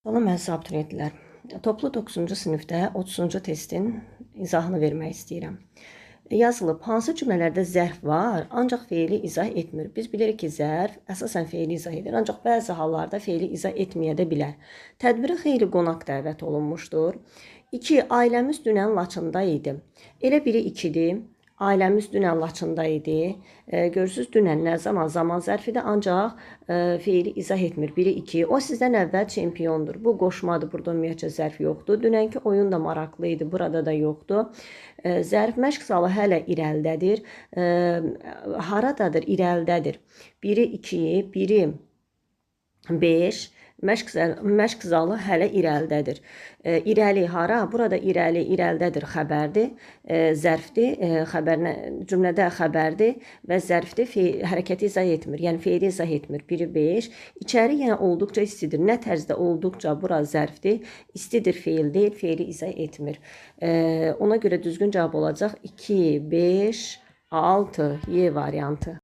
Salam əziz abituriyentlər. Toplu 9-cu sinifdə 30-cu testin izahını vermək istəyirəm. Yazılıb, hansı cümlələrdə zərf var, ancaq feili izah etmir. Biz bilirik ki, zərf əsasən feili izah edir, ancaq bəzi hallarda feili izah etməyə də bilər. Tədbirə xeyli qonaq dəvət olunmuşdur. 2. Ailəmiz dünən Laçında idi. Elə biri 2-dir. Ailəmiz dünən Laçında idi. Görürsüz, dünən nə zaman? Zaman zərfidir, ancaq feili izah etmir. Biri 2. O sizdən əvvəl çempiondur. Bu qoşmadır. Burada ümumiyyətcə zərf yoxdur. Dünənki oyun da maraqlı idi. Burada da yoxdur. Zərf məşq zalı hələ irəlidədir. Haradadır? İrəlidədir. Biri 2, biri 5. Məşq zalı hələ irəlidədir. İrəli hara? Burada irəli, irəlidədir xəbərdir. Zərfdir, xəbərinə, cümlədə xəbərdir və zərfdir, hərəkəti izah etmir. Yəni feili izah etmir. Biri 5. İçəri yenə olduqca istidir. Nə tərzdə olduqca bura zərfdir. İstidir feil deyil, feili izah etmir. Ona görə düzgün cavab olacaq 2, 5, 6 Y variantı.